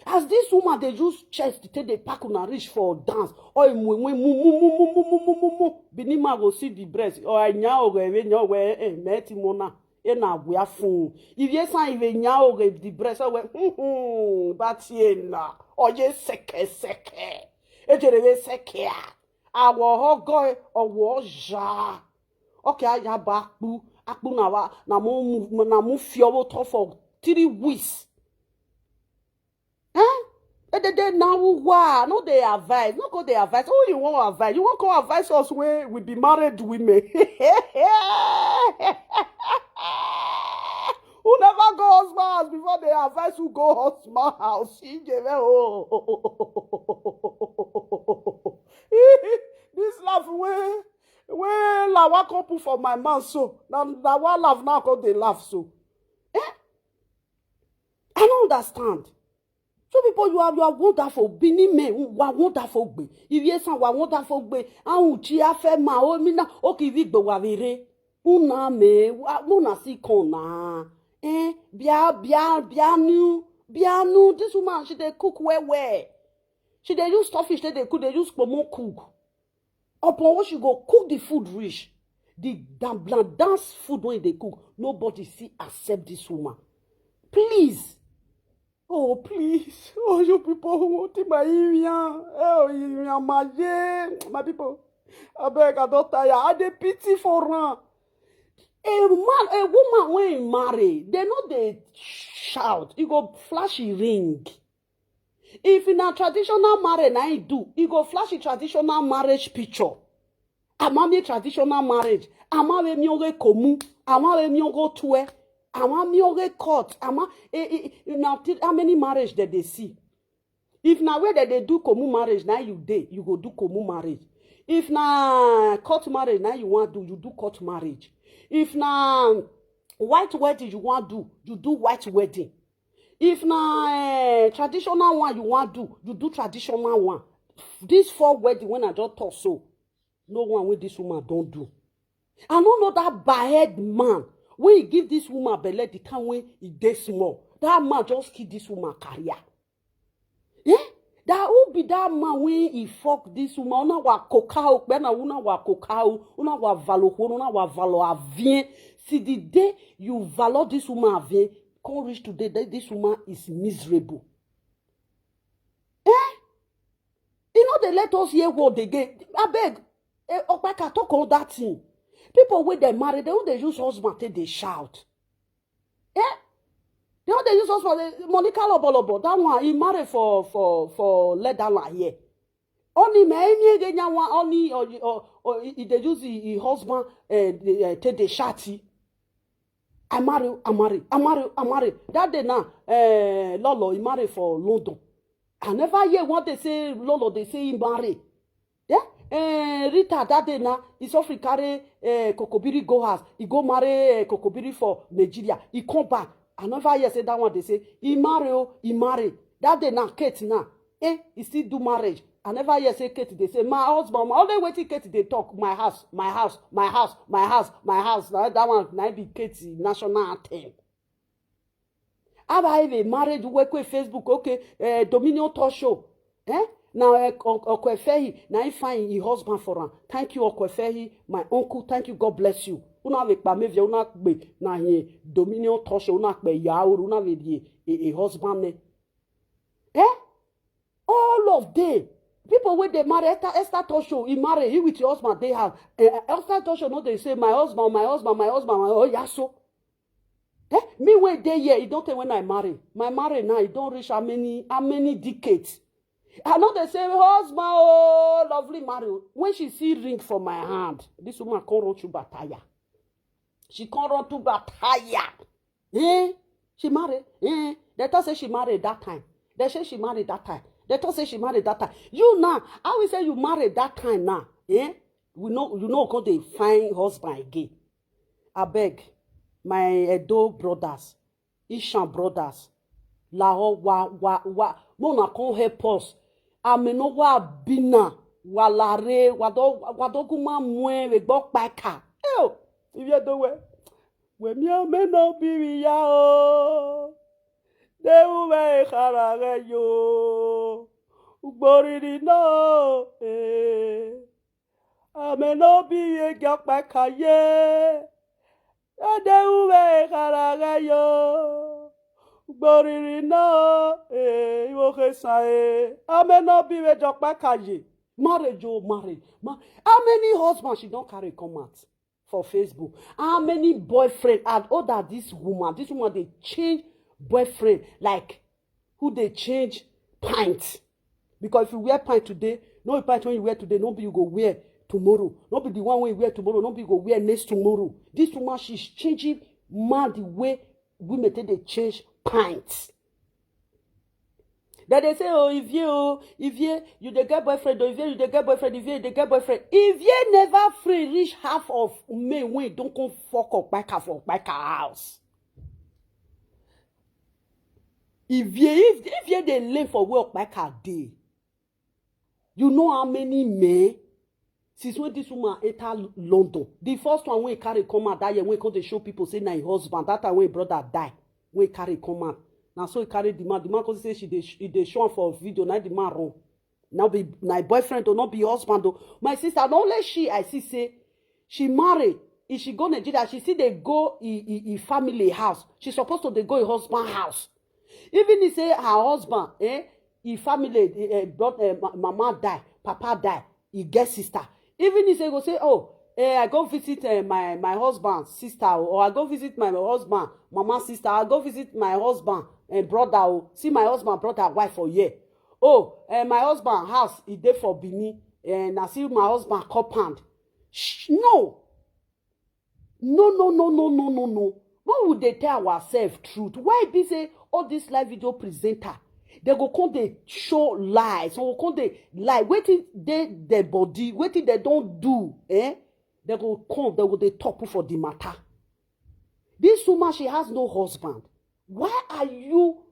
As this woman dey use chest take dey pack una reach for dance, or e mu, mu, mu, mu, mu, mu, mu, mu, mu, mu, mu, mu, mu. Benin man go see the breast, or I nya o, we, we, nya o, we, eh, eh, me ti mo na. E na we afun. If ye san, if e nya o, we, the breast, o, we, hmm, hmm, but ye na. O ye seke, seke. E jere we seke a. Awo ho go, o wo ja. Okay, I ya ba akpu, akpu na wa, na mo mu, na mo fi owo to for three weeks. Eh? Edede na who wa, no dey advise, no go dey advise. Who you wan advise? You wan come advise us when we be married women? Who never go husband house before dey advise who go husband house? Ijebe o. This laugh wey, wey Lawa come put for my mouth so, na, na one laugh now come dey laugh so. Eh? I no understand. So people, you are, you are wonderful. Benin men, you are wonderful gbe. If yes, you are wonderful gbe. Ahun chi afe ma o mi na, o ki vi gbe wa vere. Una me, wa, una si kon na. Eh, bia, bia, bia nu, bia nu. This woman, she dey cook well well. She dey use stockfish take dey cook, dey use pomo cook. Upon when she go cook the food reach, the dan-, dan-, dance food wey dey cook, nobody still accept this woman. Please. Oh, please. Oh, you people who want my Irian. Oh, Irian, my, yeah. My people. Abeg, I don tire. I dey pity for am. A man, a woman wey marry, they no dey shout. E go flash e ring. If na traditional marriage na im do, e go flash e traditional marriage picture. Ama mi traditional marriage, ama we mi oge komu, ama we mi ogo tue, ama mi oge court, ama, eh, eh, eh, na ti-, how many marriage that they see? If na where that they do komu marriage, na you dey, you go do komu marriage. If na court marriage, na you want do, you do court marriage. If na white wedding you want do, you do white wedding. If na, eh, traditional one you want do, you do traditional one. These four wedding when I just talk so, no one wey this woman don do. I no know that bad man wey he give this woman belle the time when he dey small. That man just kill this woman career. Eh? That who be that man wey he fuck this woman? Una wa kokao, pe na una wa kokao, una wa valo ho, una wa valo avien. See the day you valor this woman avien, come reach today, that this woman is miserable. Eh? You know they let us hear word again. Abeg, eh, Okpaka talk all that thing. People wey dem marry, they no dey use husband take dey shout. Eh? They no dey use husband. Eh, Monica Lobolobo, that one, he marry for, for, for Leatherland here. Only me, any ege nya one, only, or, or, or he, he dey use his, his husband, eh, the, eh, take dey shout. I marry, I marry, I marry, I marry. That day now, eh, Lolo, he marry for London. I never hear what they say, Lolo, they say he marry. Yeah? Eh, Rita, that day now, he suffer carry, eh, Kokobiri go house. He go marry, eh, Kokobiri for Nigeria. He come back. I never hear say that one dey say, "He marry o, he marry." That day now, Kate now, eh, he still do marriage. I never hear say Kate dey say, "My husband," my, only wetin Kate dey talk, "My house, my house, my house, my house, my house." Na that one, na be Kate national anthem. How about if a marriage, we go Facebook, okay, eh, Dominion Talk Show. Eh? Now, eh, Okwefehi, now he find his husband for him. Thank you, Okwefehi, my uncle. Thank you. God bless you. Una we pa mevia, una be na here. Dominion Talk Show, una be ya, una we the, a, a husband ne. Eh? All of them. People when they marry, Esther, Esther Talk Show, he marry, he with your husband, they have. Eh, Esther Talk Show, no, they say, "My husband, my husband, my husband, my," oh, yeah, so. Eh? Me when they here, you don't tell when I marry. My marry now, you don't reach how many, how many decades. I know they say, "Husband, oh, lovely marry." When she see ring for my hand, this woman can't run to bataya. She can't run to bataya. Eh? She married. Eh? They thought say she married that time. They say she married that time. They thought say she married that time. You now, I will say you married that time now. Eh? We know you know go dey find husband again. I beg, my Edo brothers, Ishan brothers, Lahore, wa wa wa, mona come help us. Ameno wa bina, wa lare, wa do wa do guma mwe we gbọ́ paika. Eh o, if you do well. Wemi ameno biri ya o. De uwe khara ge yo. Ugboriri no. Eh. Ameno biri ge pa kaye. Ade uwe khara ge yo. Ugboriri no. Eh, iwo khesa e. Ameno biri ge pa kaye. Marriage o, marriage. Ma, how many husbands she don't carry come out? For Facebook. How many boyfriend and all that this woman, this woman they change boyfriend like who they change pint. Because if you wear pint today, no pint when you wear today, no be you go wear tomorrow. No be the one when you wear tomorrow, no be you go wear next tomorrow. This woman, she's changing mad the way women take they change pint. Then they say, "Oh, if you, oh, if you, you dey get boyfriend, oh, if you, you dey get boyfriend, if you, you dey get boyfriend." If you never free reach half of men when don't come fuck up back for back house. If you, if, if you dey lay for work back a day, you know how many men since when this woman enter London, the first one when he carry come out that year, when he come to show people say na him husband, that time when him brother die, when he carry come out. Now so he carry the man, the man come say she dey sh- he dey show am for video, now the man run. Now be my boyfriend or not be husband though. My sister, not only she, I see say she marry. If she go Nigeria, she see they go in, in, in family house. She supposed to they go in husband house. Even he say her husband, eh, he family, eh, eh, brought, eh, ma- mama die, papa die, he get sister. Even he say go say, "Oh, eh, I go visit eh, my my husband sister, oh, or I go visit my husband mama sister, I go visit my husband and brother, oh, see my husband brother wife for here. Oh, eh, my husband house he dey for Benin, and I see my husband compound." Shh, no, no, no, no, no, no, no, no. Why would they tell ourselves truth? Why be say all this live video presenter they go come they show lies, so go come they lie. Waiting they their body, waiting they don't do, eh? They go come, they go they talk for the matter. This woman, she has no husband. Why are you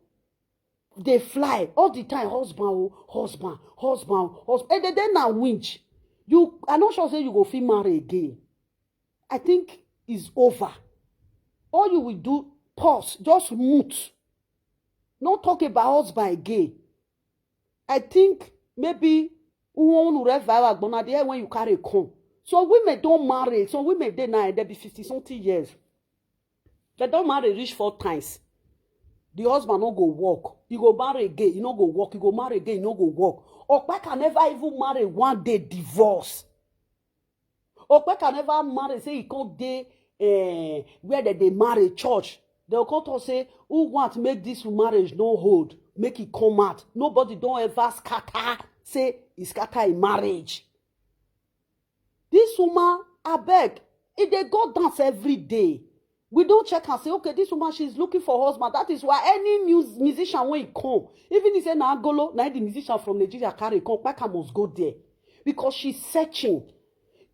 they fly all the time? Husband, oh, husband, husband, husband. And then now winch. You are not sure say you go feel married again. I think it's over. All you will do, pause, just mute. Not talk about husband again. I think maybe who won't revive agbona there when you carry come. So women don't marry. So women they now they be fifty something years. They don't marry reach four times. The husband no go work. He go marry again. He no go work. He go marry again. He no go work. Okpaka never even marry one day divorce. Okpaka never marry say he come dey eh, where they dey marry church. They go come talk say who want make this marriage no hold, make it come out. Nobody don't ever scatter say he scatter a marriage. This woman, I beg, if they go dance every day, we don't check and say, "Okay, this woman, she's looking for husband." That is why any mus- musician when he come, even he say na Agolo, na the musician from Nigeria carry come, Paka must go there because she's searching.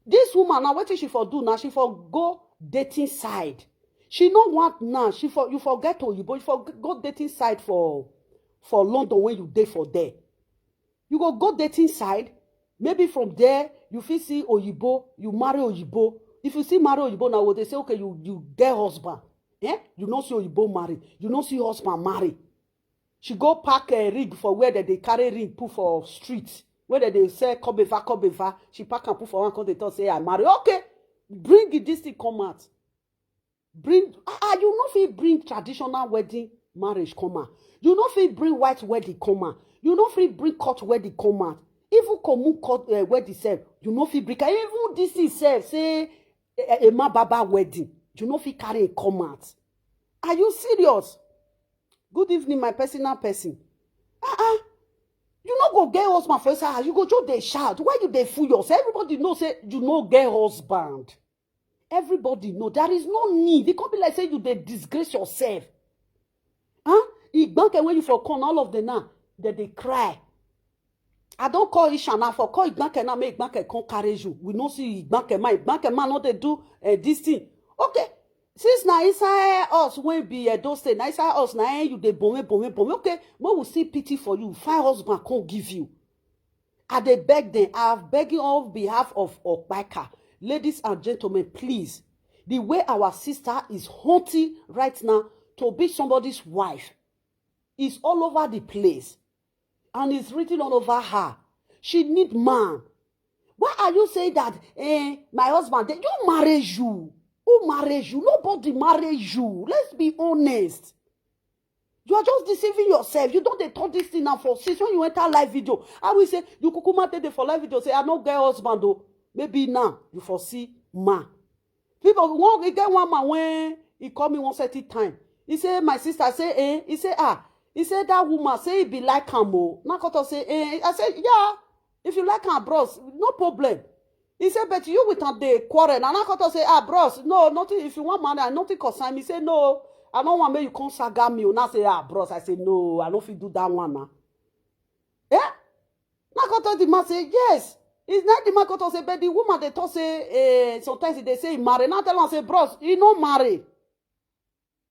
This woman now, what she for do now? She for go dating side. She no want now. She for you forget oyibo. You for go dating site for for London when you dey for there. You go go dating side. Maybe from there you fit see oyibo. You marry oyibo. If you see marry oyibo now, they say okay, you you get husband. Eh? You no see oyibo marry. You no see husband marry. She go pack a ring for where they dey carry ring put for street. Where they dey sell kobeva kobeva. She pack and put for one come dey talk say I marry. Okay, bring it, this thing come out. Bring ah ah, you no fit bring traditional wedding marriage come out. You no fit bring white wedding come out. You no fit bring court wedding come out. Even common court uh, wedding sef, you no fit bring am. Even this thing sef say a, a man baba wedding, you no fit carry it come out. Are you serious? Good evening, my personal person. Ah ah, you no go get husband for inside house. You go just dey shout. Why you dey fool yourself? Everybody know say you no get husband. Everybody know there is no need. E come be like say you dey disgrace yourself. Huh? Igbanke when you for come, all of them now, they dey cry. I don call Isha now for call Igbanke now, make Igbanke come carry you. We no see Igbanke man. Igbanke man no dey do uh, this thing. Okay. Since na inside us wey be Edo State, na inside us na eh, you dey bome bome bome. Okay, make we see pity for you. Find husband come give you. I dey beg them. I have begging on behalf of Okpaika. Ladies and gentlemen, please. The way our sister is hunting right now to be somebody's wife is all over the place. And it's written all over her. She need man. Why are you saying that eh, my husband, they, you marry you? Who marry you? Nobody marry you. Let's be honest. You are just deceiving yourself. You don't dey talk this thing now for since when you enter live video. I will say you kukuma take dey for live video say I no get husband o. Maybe now you for see man. People one e get one man when he call me one certain time. He say my sister say eh. He say ah. He say that woman say he be like am o. Na koto say eh. I say yeah. If you like am bros, no problem. He say but you with am dey quarrel. Na na koto say ah bros, no nothing. If you want marry, nothing concern me. Say no, I no want make you come saga me o. Na say ah bros, I say no, I no fit do that one na. Eh? Na koto the man say yes. Is not the man koto say but the woman dey talk say eh, sometimes they say he marry. Na tell am say bros, he no marry.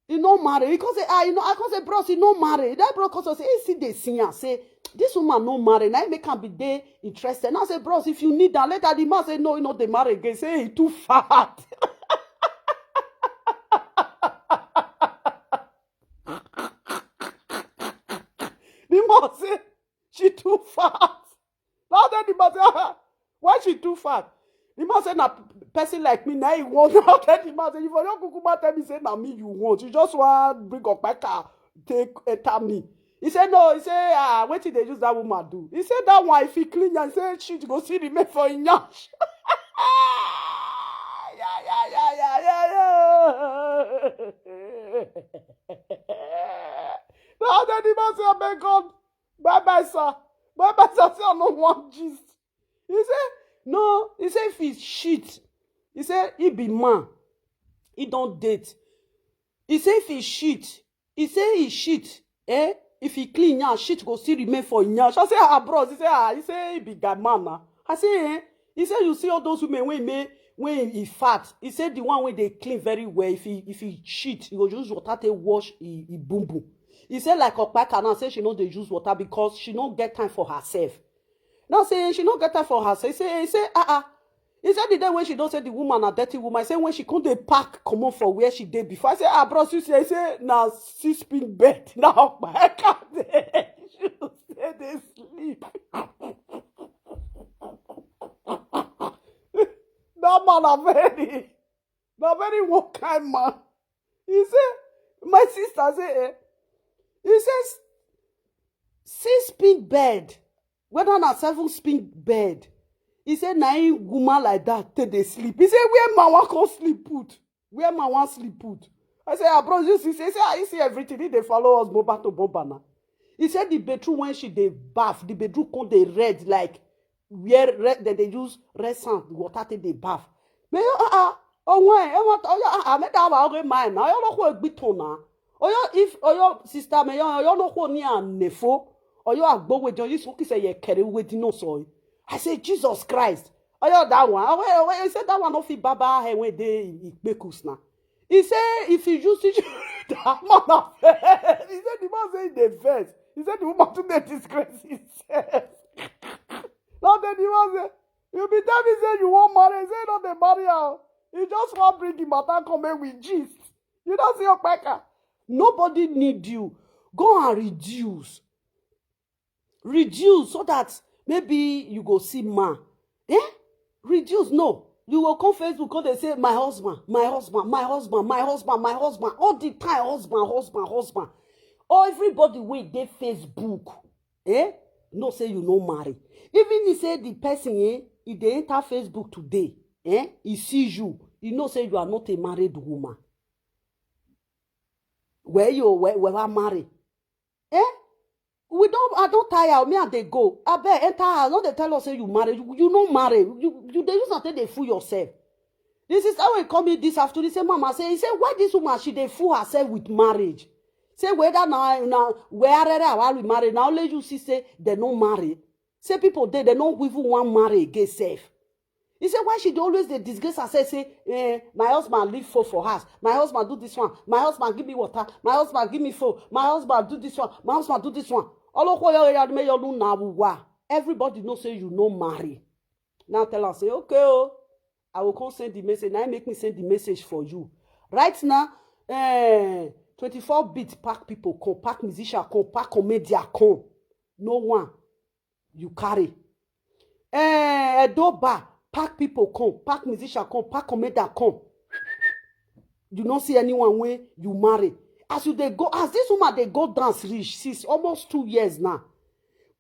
He no marry. He come say ah, he no. I come say bros, he no marry. That bro come say he see dey see am say this woman no marry. Na him make am be dey interested. Now say bros, if you need am later, the man say no, he no dey marry again. Say he too fat. The man say she too fat. Now then the man say ah, why she too fat? The man say na person like me na he want. Now then the man say you for your kukuma tell me say na me you want. You just want bring up my car take enter me. He say no. He say ah, wetin dey use that woman do? He say that one if he clean and say she go see remain for him yansh. Yeah, yeah, yeah, yeah, yeah, yeah. Now then the man say abeg God, bye bye sir, bye bye sir, say I no wan gist. He say no. He say if he shit, he say he be man, he don date. He say if he shit, he say he shit eh, if he clean yansh, shit go still remain for him yansh. I say ah bros. He say ah, he say he be guy man na. I say eh. He say you see all those women wey make when he fat, he say the one wey dey clean very well, if he if he shit, he go use water take wash he, he boom boom. He say like Okpaka now say she no dey use water because she no get time for herself. Now say she no get time for herself. He say he say ah ah. He say the day when she don say the woman na dirty woman, he say when she come dey pack comot for where she dey before. I say ah bros, you see? He say na six pin bed na Okpaka dey use take dey sleep. That man na very na very one kind man. He say my sister say eh. He say six pin bed, whether na seven pin bed. He say na him woman like that take dey sleep. He say where man wan come sleep put? Where man wan sleep put? I say ah bros, you see? He say ah, you see everything. He dey follow us bumper to bumper na. He say the bedroom when she dey baff, the bedroom come dey red like where red, dem dey use red sand water take dey baff. Me yo ah ah, oh why? Eh what? Oh yo ah ah, me da wa oge mine na. Oyo no ko egbiton na. Oyo if oyo sister me yo oyo no ko ni anefo. Oyo agbo we jon yisu ki se ye kere we di no so. I say Jesus Christ. Oyo that one. Oh wait, oh wait, he said that one no fit baba he when dey ikpekus na. He say if he use teach that man na vex. He say the man say he dey vex. He say the woman too dey disgrace himself. Now then the man say, you be tell me say you wan marry. He say no dey marry am. He just wan bring the matter come make we gist. You don see Okpeka? Nobody need you. Go and reduce. Reduce so that maybe you go see man. Eh? Reduce, no. You go come Facebook, come dey say, my husband, my husband, my husband, my husband, my husband. All the time, husband, husband, husband. All everybody wey dey Facebook, eh? Know say you no marry. Even if say the person, eh, if they enter Facebook today, eh, he see you, he know say you are not a married woman. Where you, where, where I marry? Eh? We don't, I don't tire. Me and they go. I bet enter house. No, they tell us say you marry. You, you no marry. You, you they use and take they fool yourself. This is how he come in this afternoon. He say, Mama, say, he say, why this woman, she they fool herself with marriage? Say, whether now, now, where I will marry. Now, let you see, say, they no marry. Say, people, they, they no even want marry again, safe. He say, why she dey always dey disgrace herself, say, eh, my husband leave phone for house. My husband do this one. My husband give me water. My husband give me phone. My husband do this one. My husband do this one. All of what you may you know now. Everybody know say you no marry. Now tell her, say, okay, oh, I will come send the message. Now make me send the message for you. Right now, eh, twenty-four beat pack people come, pack musician come, pack comedian come. No one you carry. Eh, Edo bar, pack people come, pack musician come, pack comedian come. You no see anyone when you marry. As you they go, as this woman they go dance reach since almost two years now.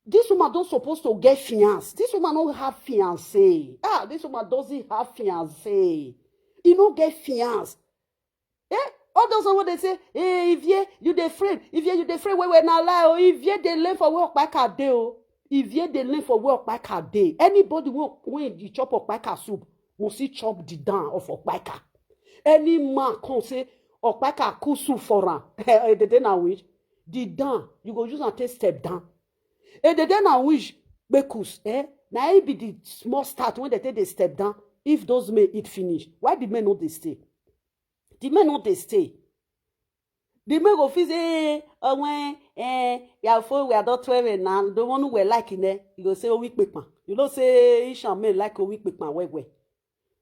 This woman don't supposed to get fiance. This woman don't have fiance. Ah, this woman doesn't have fiance. He no get fiance. Eh? All those ones they say, hey, Ivie, you dey frame. Ivie, you dey frame. Wait, wait, now lie. Oh, Ivie, they learn for where Okpaka dey. Oh, Ivie, they learn for where Okpaka dey. Anybody when, when you chop Okpaka soup, must see chop the down of Okpaka. Any man come say, Okpaka cook soup for am. Eh, they dey na which? The down, you go use and take step down. Eh, they dey na which? Bekus, eh? Now it be the small start when they take the step down. If those men eat finish, why the men no they stay? The men no they stay. The men go feel say, eh, oh, when, eh, you are for we are not twelve now. The one who were like in there, you go say, oh, weak paper. You know say Ishan men like a weak paper well well.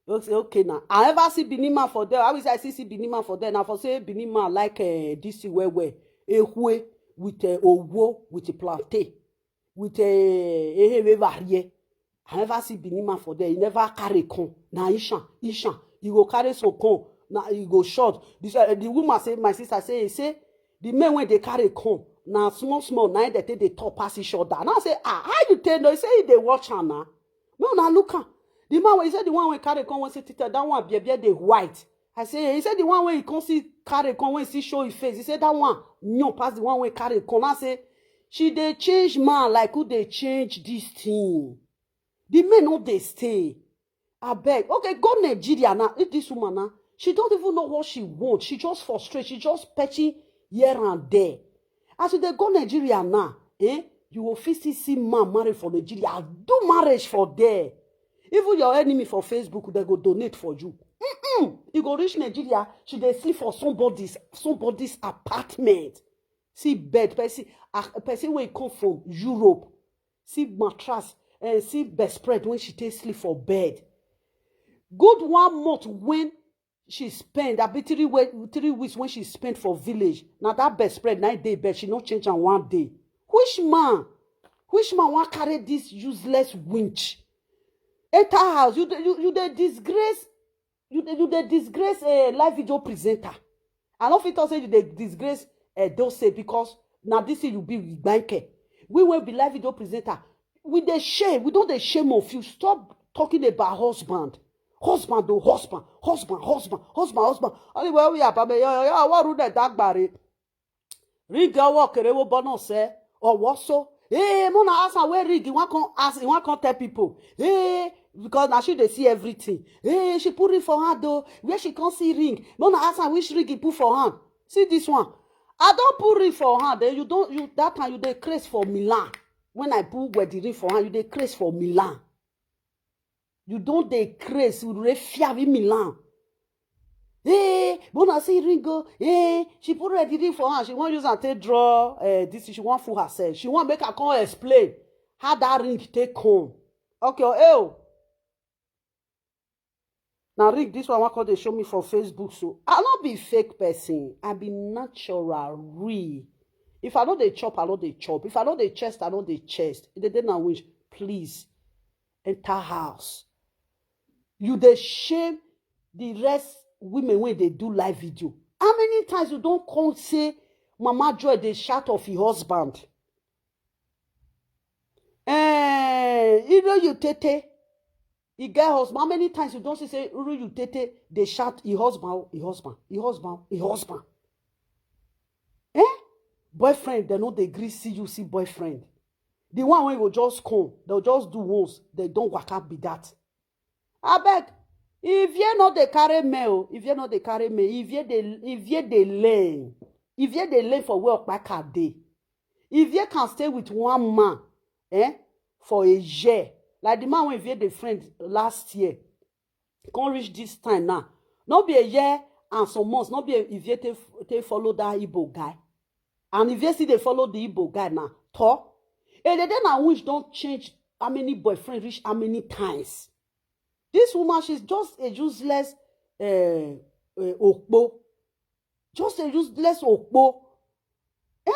You say, okay now. I ever see Benin man for there. I always I see see Benin man for there. Now for say Benin man like uh, this well well. Ehue with uh, owo with a plantain with uh, ehe we varie. I never see Benin man for there. He never carry con. Na Ishan, Ishan. He go carry some con. Na he go short. This uh, the woman say, my sister say, he say the men when they carry con. Now small small now they take the top pass each other. And I say, ah, how you tell? No, he say he dey watch her now. No, now look am. The man when he said the one when carry con when say tita that one be be the white. I say he said the one when he come see carry con when he see show his face. He said that one no pass the one when carry con. I say she dey change man like who dey change this thing. The men no dey stay. I beg. Okay, go Nigeria now. If this woman now, she don't even know what she wants. She just frustrated. She just petty here and there. As you dey go Nigeria now, eh? You will fit still see man marry for Nigeria. Do marriage for there. Even your enemy for Facebook, they go donate for you. Mm-mm. You go reach Nigeria, she dey sleep for somebody's somebody's apartment. See bed, person, ah, person wey come from Europe. See mattress, eh, see bed spread when she take sleep for bed. Good one month when she spend, abi three we- three weeks when she spent for village. Now that bed spread, nine day bed, she no change am one day. Which man, which man want carry this useless winch? Enter house, you dey- you you dey disgrace, you dey- you dey disgrace a live video presenter. I no fit talk say you dey disgrace Edo State because na this thing you be with Gbanke. We wey be live video presenter, we dey shame. We don dey shame of you. Stop talking about husband. Husband o husband, husband, husband, husband, husband. Only when we are babe, yo, yo, yo, what rule that that gbare? Ring your work, kere wo bono se, or what so? Hey, mona ask am where ring, he wan come ask, he wan come tell people. Hey, because now she dey see everything. Hey, she put ring for hand though. Where she can't see ring? Mona ask am which ring he put for hand. See this one. I don't put ring for hand. Eh? You don't you that time you dey craze for Milan. When I put wedding ring for hand, you dey craze for Milan. You don't dey craze, you dey fear with Milan. Hey, but una see ring go. Hey, she put ready ring for her. She wan use am take draw uh, this. She wan fool herself. She wan make her come explain how that ring take come. Okay, oh, ew. Now ring this one. One call they show me for Facebook. So I not be fake person. I be natural, real. If I know they chop, I know they chop. If I know they chest, I know they chest. If they didn't wish, please enter house. You they shame the rest women when they do live video. How many times you don't come say Mama Joy they shout of your husband? Eh, you know you tete. You get husband. How many times you don't see say Uru you tete? They shout your husband, your husband, your husband, your husband. Eh? Boyfriend, they know they agree see you see boyfriend. The one when you just come, they'll just do once. They don't work out be that. I beg. If you know they carry mail, if you know they carry mail, if you they if you they learn, if you they learn for where Okpaka dey, if you can stay with one man, eh, for a year, like the man when you the friend last year, can't reach this time now. Not be a year and some months, not be a, if you take, take follow that Igbo guy, and if you see they follow the Igbo guy now, talk. And then I wish don't change how many boyfriend reach how many times. This woman, she's just a useless uh, uh, okpo. Just a useless okpo. Eh?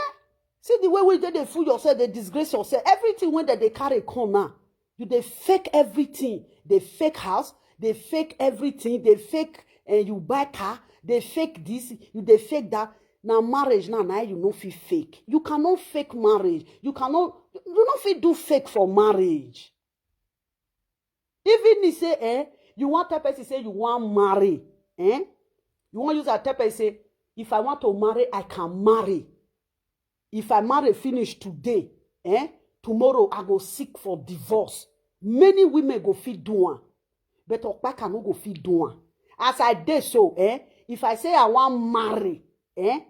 See the way we they fool yourself, they disgrace yourself. Everything when that they carry come now, you they fake everything. They fake house, they fake everything, they fake and you buy car, they fake this, you they fake that. Now marriage now, now you no fit fake. You cannot fake marriage. You cannot you no fit do fake for marriage. Even if say eh, you want a person say you want marry, eh? You want use a type and say, if I want to marry, I can marry. If I marry finish today, eh? Tomorrow I go seek for divorce. Many women go fit do one, but Okpaka no go fit do one. As I dey so, eh? If I say I want marry, eh?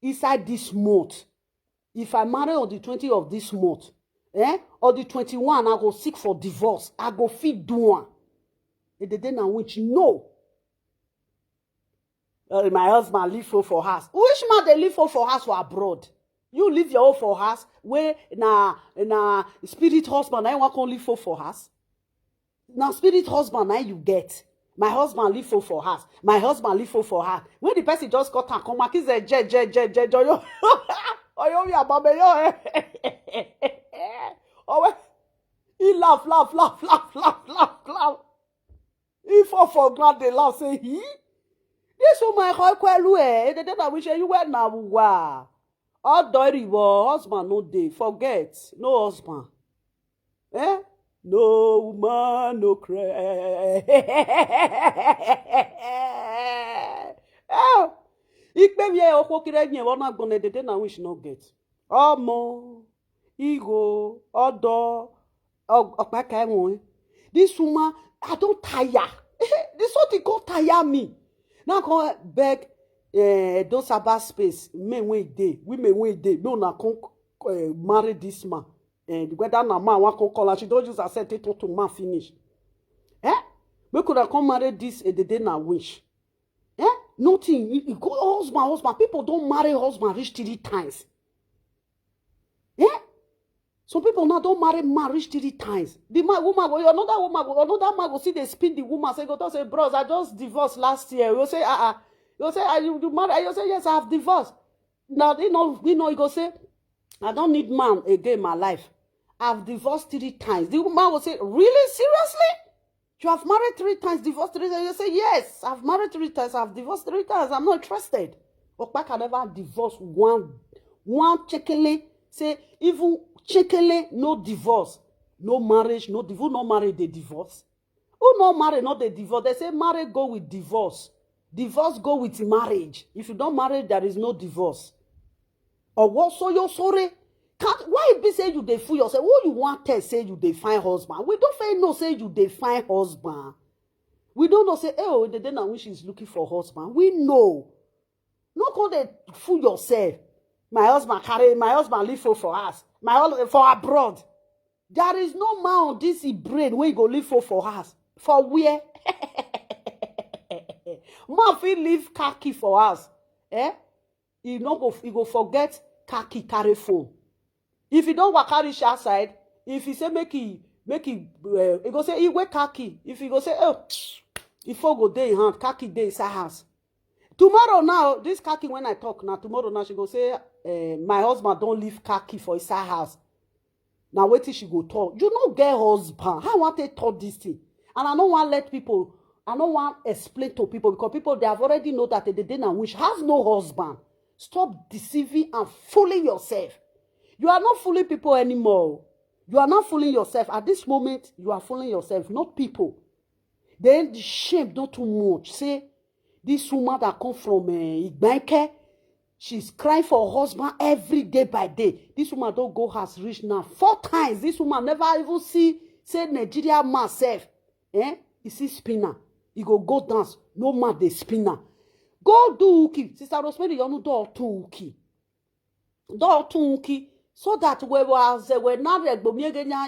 Inside this month, if I marry on the twenty of this month, eh? Or the twenty-one, I go seek for divorce. I go fit do one. And the day now which no. Uh, my husband leave phone for house. Which man they leave phone for house for abroad? You leave your own for house where na na spirit husband I want come leave phone for house. Now spirit husband now you get. My husband leave phone for house. My husband leave phone for house. When the person just cut and come back, he said, je je je je je yo. Oyo mi ababe yo. Oh, he laugh, laugh, laugh, laugh, laugh, laugh, laugh. He fall for ground, they laugh, say, he? This woman, how kwelu eh? They don't wish you were now. Wow. All dirty war, husband no day. Forget, no husband. Eh? No woman, no cry. Oh, ikpe mi e okwo kire nyen wona gbon e dede na wish no get. Omo, igo, odo, okpaka enwe. This woman, I don't tire. This something come tire me. Now come beg eh, those about space, men wey dey, women wey dey, no na come eh, marry this man. And whether na man wan come call her, she don use herself take talk to man finish. Eh? Make una come marry this and the day na wish. Eh? Nothing. You, you go husband, husband. People don't marry husband reach three times. Eh? Some people now don't marry man reach three times. The man, woman, go, another woman, go, another man go see they spin the woman. Say go talk say, bros, I just divorced last year. You say, uh uh. You say, are you, you married? You say, yes, I have divorced. Now they know, you know, you go say, I don't need man again in my life. I've divorced three times. The woman will say, really? Seriously? You have married three times, divorced three times? You say, yes, I've married three times, I've divorced three times. I'm not interested. Okpaka never divorced one, one chekele, say, even chekele, no divorce, no marriage, no divorce, no marriage, they divorce. Who no marry, not the divorce? They say marry go with divorce. Divorce go with marriage. If you don't marry, there is no divorce. Or what? So you're sorry. Can't, why it be say you dey fool yourself? Who you want to say you dey find husband? We don't fail no say you dey find husband. We don't know say, oh, the day now when she's looking for husband. We know. No call they fool yourself. My husband carry, my husband leave for, for us. My husband for abroad. There is no man on this he brain where you go leave for, for us. For where? Man fit leave car key for house, eh? He no go, he go forget car key carry phone. If he don waka reach outside, if he say make he, make he, uh, he go say he wake car key. If he go say, oh, he phone go dey in hand, car key dey inside house. Tomorrow now, this car key when I talk now, tomorrow now she go say, uh, my husband don leave car key for inside house. Now wetin she go talk? You no get husband. How I want to talk this thing? And I don't want let people, I don't want explain to people because people they have already know that the day na witch has no husband. Stop deceiving and fooling yourself. You are not fooling people anymore. You are not fooling yourself. At this moment, you are fooling yourself, not people. Then the shame not too much. Say, this woman that come from uh, Igbanke, she's crying for her husband every day by day. This woman don't go house reach now four times. This woman never even see say Nigeria man sef. Eh? You see spinner. You go go dance. No man dey spinner. Go do uki. Sister Rosemary, you know do two uki. Do two uki. So that we were as we now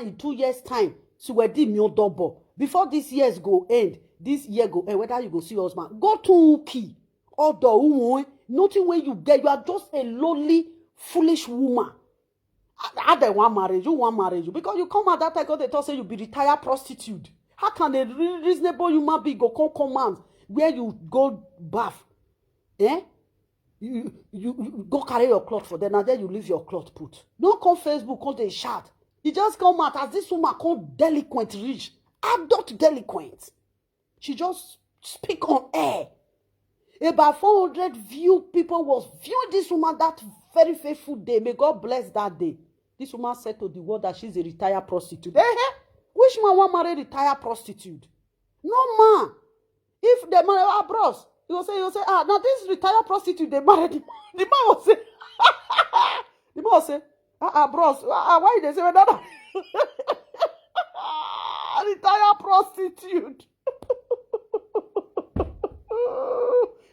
in two years time. So we did me double. Before this years go end, this year go end. Whether you go see husband, go to uki. Or do umu. Nothing when you get, you are just a lonely, foolish woman. I, I don't want marriage. You want marriage because you come out that time because they talk say you be retired prostitute. How can a re- reasonable human being go come command where you go bath? Eh? You, you, you go carry your cloth for there. Now there you leave your cloth put. Don't come Facebook, come they shout. You just come out as this woman called delinquent rich, adult delinquent. She just speak on air. About four hundred view people was viewing this woman that very faithful day. May God bless that day. This woman said to the world that she's a retired prostitute. Eh, eh. Which man want marry retired prostitute? No man. If the man, ah, bros, you go say, you go say, ah, now this retired prostitute they married. The man, the man will say, the man will say, ah, ah, bros, ah, ah, why they say that? Retired prostitute.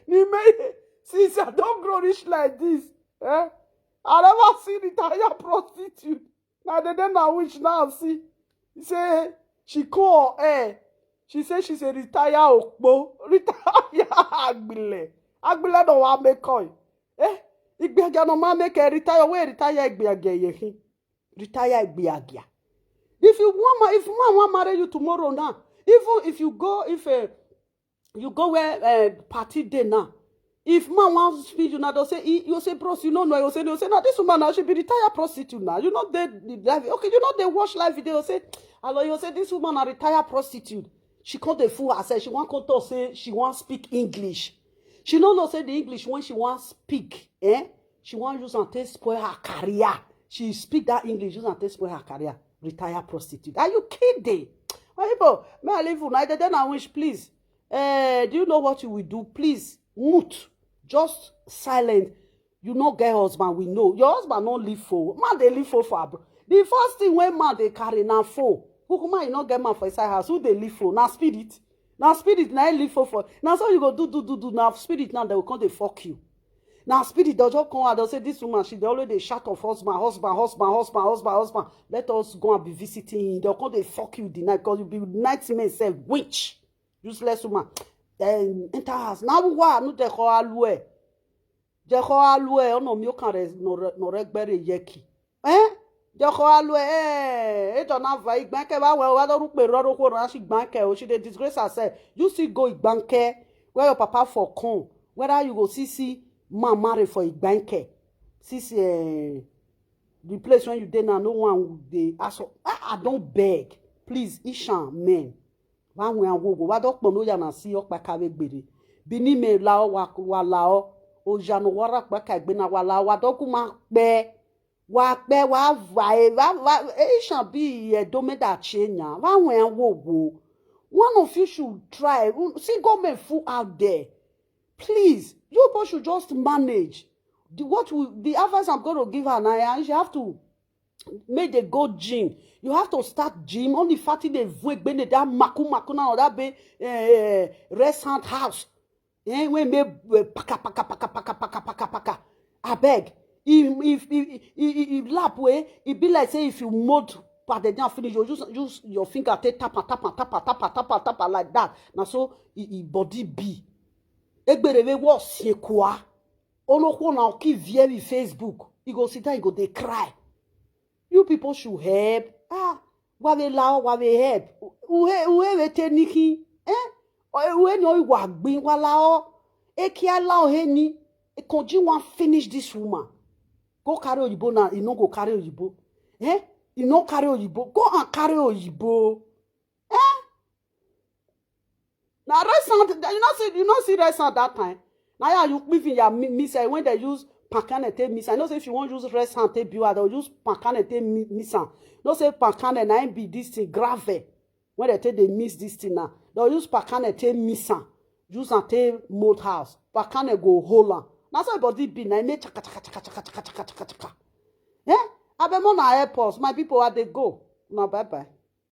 The man, since I don't grow rich like this, eh? I never see retired prostitute. Now they then now which now see. He say she call her. She say she's a retired okpo. Retire agbile. Agbile no wa make coin. Eh? Igbiagia no ma make her retire. Where retire igbiagia ye? Retire igbiagia. If you want ma, if man want marry you tomorrow now, even if you go, if uh, you go where uh, party day now, if man wants to speak you now, they'll say, he, you'll say, bros, you don't know. You'll say, you'll say, now this woman now she be retired prostitute now. You know they the life. Okay, you know they watch live video. Say, hello, you'll say this woman a retired prostitute. She called the fool herself. She want to talk say she want speak English. She no know say the English when she want speak, eh? She want use and take spoil her career. She speak that English, use and take spoil her career. Retired prostitute. Are you kidding? My people, may I leave you? I don't know which, please. Eh, do you know what you will do? Please, mute. Just silent. You no get husband, we know. Your husband no live for. Man, they live for for abroad. The first thing when man they carry now for. Who man you no get man for inside house? Who they live for? Now spirit. Now spirit now live for for. Now so you go do do do do. Now spirit now they will come they fuck you. Now spirit they'll just come out. They'll say this woman she they always they shout of husband, husband, husband, husband, husband, husband. Let us go and be visiting him. They'll come they fuck you the night because you be nightmare self witch, useless woman. Then enter house now. Why no they call alue? They call alue. Oh no, you can't no no regbere yeki. Eh? Joko alwe eh, eh, don't have a bank. Why we don't look me roro ko na she bank. Oh, she dey disgrace herself. You see go bank where your papa for come. Whether you go see see man marry for a bank. See see eh, the place when you dey now, no one dey ask. I, I don't beg. Please, Ishan men. Wa we awo go. Wa do pon no ya na si o pa ka we gbere. Bini me la o wa wa la o. O ya no wa ra pa ka gbe na wa la o. Wa do ku ma pe. Wa pe wa va e va va e shan bi e do me da che nya. Wa we awo go. One of you should try. Un- See government fool out there. Please, you people should just manage. The what we, the advice I'm going to give her now, yeah, you have to make the go gym. You have to start gym. Only fatty the void bene that maku maku now that be eh, rest hand house. Eh, when me eh, paka paka paka paka paka paka paka. I beg. If if if if, if lap way, it be like say if you mold but they don't finish, you use use your finger take tap and tap and tap and tap and tap and tap and like that. Now so it, it body be. Egbere we wo siekwa. Ono kwo na oki vie mi Facebook. You go sit down, you go dey cry. You people should help. Ah, wa we lao, wa we help. Uhe, uhe we te niki. Eh? Uhe no wa gbin wa lao. E kia lao he ni. E konji wan finish this woman. Go carry oyibo now. You no go carry oyibo. Eh? You no carry oyibo. Go and carry oyibo. Eh? Now rest hand, you know see, you know see rest hand that time. Now yeah, you even ya missile when they use pankane take missile. I know say if you want use rest hand take build, they'll use pankane take missile. No say pankane na be this thing grave. When they take they miss this thing now, they'll use pankane take missile. Use and take mold house. Pankane go hold on. That's why body be na make chaka chaka chaka chaka chaka chaka chaka chaka. Eh? Abemo na help us. My people, are they go? Now bye bye.